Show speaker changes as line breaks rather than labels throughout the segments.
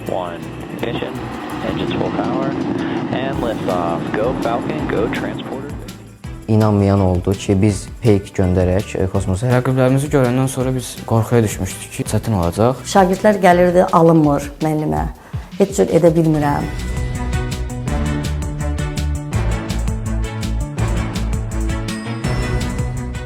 1, ignition, engines full power, and liftoff. Go Falcon, go Transporter.
İnanmayan oldu ki, biz peyk göndərək kosmosa.
Rəqiblərimizi görəndən sonra biz qorxuya düşmüşdük ki, çətin olacaq.
Şagirdlər gəlirdi, alınmır müəllimə. Heç cür edə bilmirəm.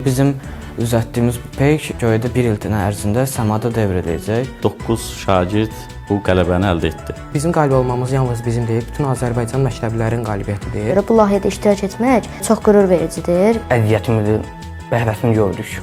Bizim düzəltdiyimiz bu peyk göydə bir il ərzində səmada dəvr edəcək.
9 şagird bu qələbəni əldə etdi.
Bizim qalib olmamız yalnız bizim deyil, bütün Azərbaycan məktəblərinin qalibiyyətidir.
Bu layihədə iştirak etmək çox qürur vericidir.
Əziyyətimizin bəhrəsini gördük.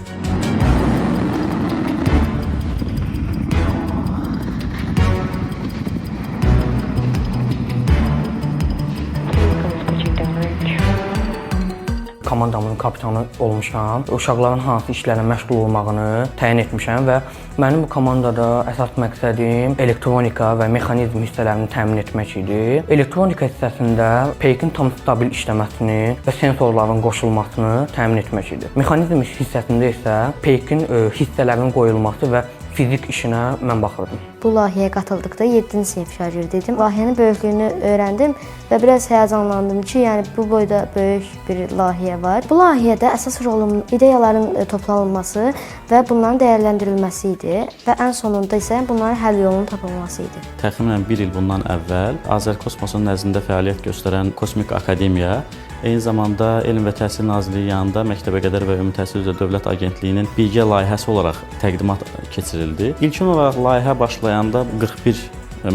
Komandamızın kapitanı olmuşam. Uşaqların hansı işlərlə məşğul olmağını təyin etmişəm və mənim bu komandada əsas məqsədim elektronika və mexanizm hissələrini təmin etmək idi. Elektronika hissəsində peykin tam stabil işləməsini və sensorların qoşulmasını təmin etmək idi. Mexanizm hissəsində isə peykin hissələrinin qoyulması və fizik işinə mən baxırdım.
Bu layihəyə qatıldıqda 7-ci sinif şagirdi idim. Layihənin böyüklüyünü öyrəndim və biraz həyəcanlandım ki, yəni bu boyda böyük bir layihə var. Bu layihədə əsas rolum ideyaların toplanılması və bunların dəyərləndirilməsi idi və ən sonunda isə bunların həll yolunun tapılması idi.
Təxminən bir il bundan əvvəl Azərkosmosun nəzdində fəaliyyət göstərən Kosmik Akademiya, eyni zamanda Elm və Təhsil Nazirliyi yanında Məktəbəqədər və Ümumi Təhsil üzrə Dövlət Agentliyinin birgə layihəsi olaraq təqdimat keçirildi. İlkin olaraq layihə başlayanda 41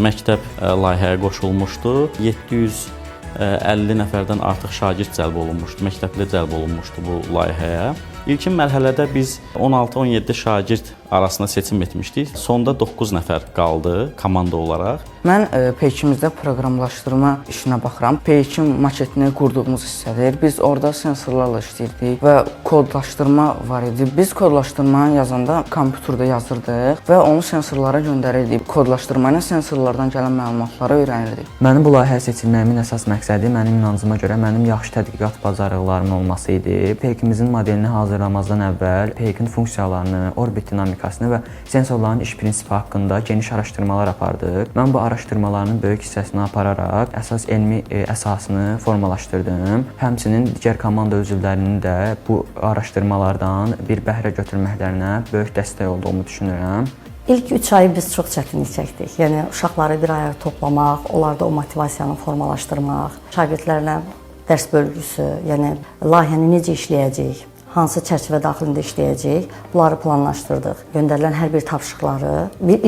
məktəb layihəyə qoşulmuşdu. 750 nəfərdən artıq şagird cəlb olunmuşdu, məktəbli cəlb olunmuşdu bu layihəyə. İlkin mərhələdə biz 16-17 şagird arasında seçim etmişdik. Sonda 9 nəfər qaldı komanda olaraq.
Mən peykimizdə proqramlaşdırma işinə baxıram. Peykin maketini qurduğumuz hissədir. Biz orada sensorlarla işləyirdik və kodlaşdırma var idi. Biz kodlaşdırmanı yazanda kompüterdə yazırdıq və onu sensorlara göndərirdik. Kodlaşdırma ilə sensorlardan gələn məlumatları öyrənirdik.
Mənim bu layihəyə seçilməyimin əsas məqsədi mənim inancıma görə mənim yaxşı tədqiqat bacarıqlarımın olması idi. Peykimizin modelini hazırlamazdan əvvəl peykin funksiyalarını, orbit dinamikasını və sensorların iş prinsipi haqqında geniş araşdırmalar apardıq. Mən bu araşdırmaların böyük hissəsini apararaq əsas elmi əsasını formalaşdırdım. Həmçinin digər komanda üzvlərinin də bu araşdırmalardan bir bəhrə götürməklərinə böyük dəstək olduğumu düşünürəm.
İlk 3 ayı biz çox çətinlik çəkdik. Yəni uşaqları bir aya toplamaq, onlarda o motivasiyanı formalaşdırmaq, şagirdlərlə dərs bölgüsü, yəni layihəni necə işləyəcəyik, hansı çərçivə daxilində işləyəcəyik, bunları planlaşdırdıq. Göndərilən hər bir tapşırıqları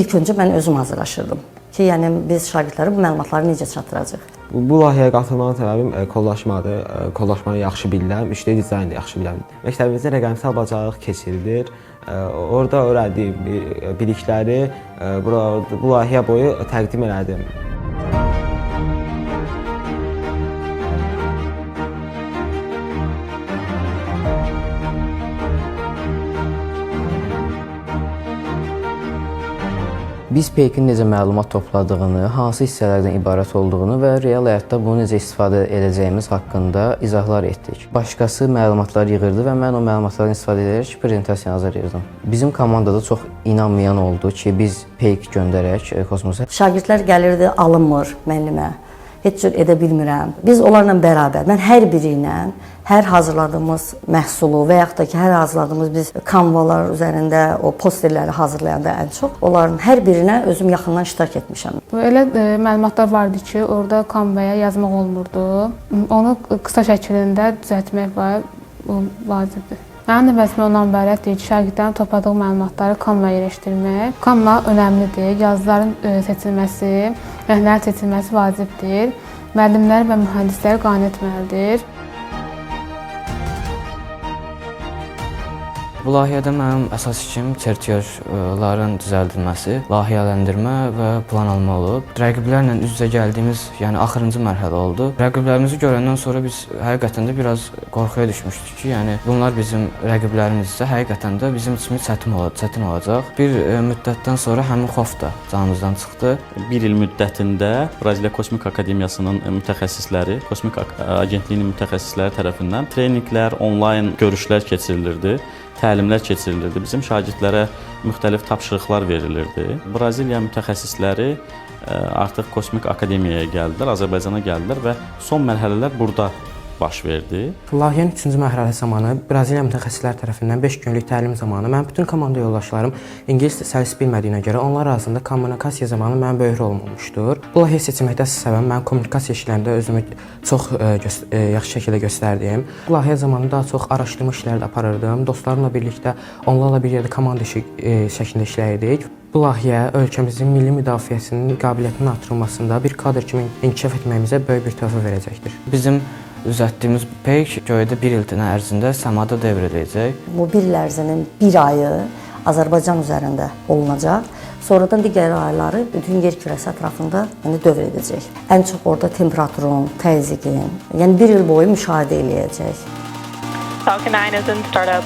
ilk öncə mən özüm hazırlaşırdım ki, yəni biz şagirdlərə bu məlumatları necə çatdıracağıq.
Bu layihəyə qatılmağın səbəbim kodlaşmadır. Kodlaşmanı yaxşı bilirəm, 3D dizaynı da yaxşı bilirəm. Məktəbimizdə rəqəmsal bacarıq keçirilir. Orada öyrəndiyim bilikləri bu layihə boyu təqdim elədim.
Biz peykin necə məlumat topladığını, hansı hissələrdən ibarət olduğunu və real həyatda bunu necə istifadə edəcəyimiz haqqında izahlar etdik. Başqası məlumatları yığırdı və mən o məlumatlardan istifadə edərək prezentasiya hazırlayırdım. Bizim komandada çox inanmayan oldu ki, biz peyk göndərək kosmosa.
Şagirdlər gəlirdi, alınmır müəllimə. Heç cür edə bilmirəm. Biz onlarla bərabər, mən hər biri ilə hər hazırladığımız məhsulu və yaxud da ki, hər hazırladığımız biz kanvalar üzərində o posterləri hazırlayanda ən çox onların hər birinə özüm yaxından iştirak etmişəm.
Bu elə məlumatlar vardı ki, orada Canvaya yazmaq olmurdu. Onu qısa şəklində düzəltmək var, bu vacibdir. Mənim də vəzifəm ondan ibarətdir ki, şagirdlərin topladığı məlumatları Canvaya yerləşdirmək. Canva önəmlidir. Yazıların seçilməsi, rənglərin seçilməsi vacibdir. Müəllimləri və mühəndisləri qane etməlidir.
Bu layihədə mənim əsas işim çertyoların düzəldilməsi, layihələndirmə və plan alma olub. Rəqiblərlə üz-üzə gəldiyimiz, yəni axırıncı mərhələ oldu. Rəqiblərimizi görəndən sonra biz həqiqətən də biraz qorxuya düşmüşdük ki, yəni bunlar bizim rəqiblərimizsə, həqiqətən də bizim üçün çətin olacaq. Bir müddətdən sonra həmin xof da canımızdan çıxdı.
Bir il müddətində Braziliya Kosmik Akademiyasının mütəxəssisləri, Kosmik Agentliyinin mütəxəssisləri tərəfindən treninqlər, onlayn görüşlər keçirilirdi. təlimlər keçirilirdi. Bizim şagirdlərə müxtəlif tapşırıqlar verilirdi. Braziliya mütəxəssisləri artıq Kosmik Akademiyaya gəldilər, Azərbaycana gəldilər və son mərhələlər burada baş verdi.
Layihənin 3-cü mərhələsi zamanı Braziliya mütəxəssisləri tərəfindən 5 günlük təlim zamanı mənim bütün komanda yoldaşlarım ingilis səlis bilmədiyinə görə onlar arasında kommunikasiya zamanı mənim böyük rolum olmuşdur. Bu layihə seçilməkdə əsas səbəbim mənim kommunikasiya işlərində özümü çox yaxşı şəkildə göstərdiyim. Bu layihə zamanı daha çox araşdırma işləri də aparırdım. Dostlarımla birlikdə onlarla bir yerdə komanda işi şəklində işləyirdik. Bu layihə ölkəmizin milli müdafiəsinin qabiliyyətinin artırılmasında bir kadr kimi inkişaf etməyimizə böyük bir töhfə verəcəkdir.
Bizim düzəltdiyimiz peyk göydə bir il ərzində səmada dövr edəcək.
Bu bir il ərzinin bir ayı Azərbaycan üzərində olunacaq. Sonradan digər ayları bütün yer kürəsi ətrafında, yəni dövr edəcək. Ən çox orada temperaturun, təzyiqin, yəni bir il boyu müşahidə eləyəcək.
Falcon 9 is in startup.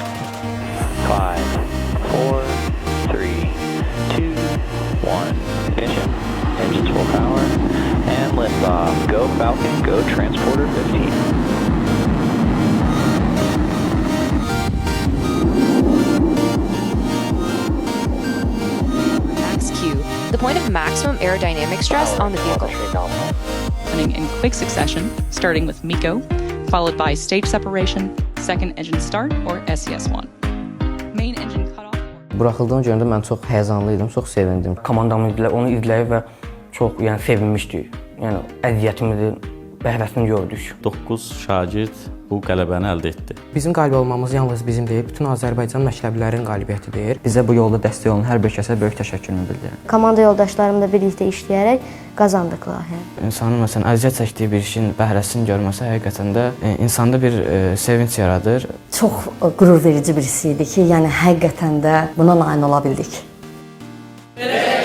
5, 4, 3, 2, 1. Ignition. Engines full power. And liftoff. Go Falcon, go Transporter 15.
Max Q, the point of maximum aerodynamic stress on the vehicle.
Happening in quick succession, starting with MECO, followed by stage separation, second engine start, or SES1. Main engine cutoff.
Buraxıldığını görəndə mən çox həyəcanlı idim, çox sevindim.
Komandamız ilə onu izləyib və çox, yəni sevinmişdik. Yəni əziyyətimizin bəhrəsini gördük.
9 şagird bu qələbəni əldə etdi.
Bizim qalib olmamız yalnız bizim deyil, bütün Azərbaycan məktəblərinin qalibiyyətidir.
Bizə bu yolda dəstək olan hər bir kəsə böyük təşəkkürümü bildirirəm.
Komanda yoldaşlarımla birlikdə işləyərək qazandıq layihəni.
İnsanın məsələn əziyyət çəkdiyi bir işin bəhrəsini görməsi həqiqətən də insanda bir sevinç yaradır.
Çox qürur verici bir hiss idi ki, yəni həqiqətən də buna nail ola bildik.
Ready?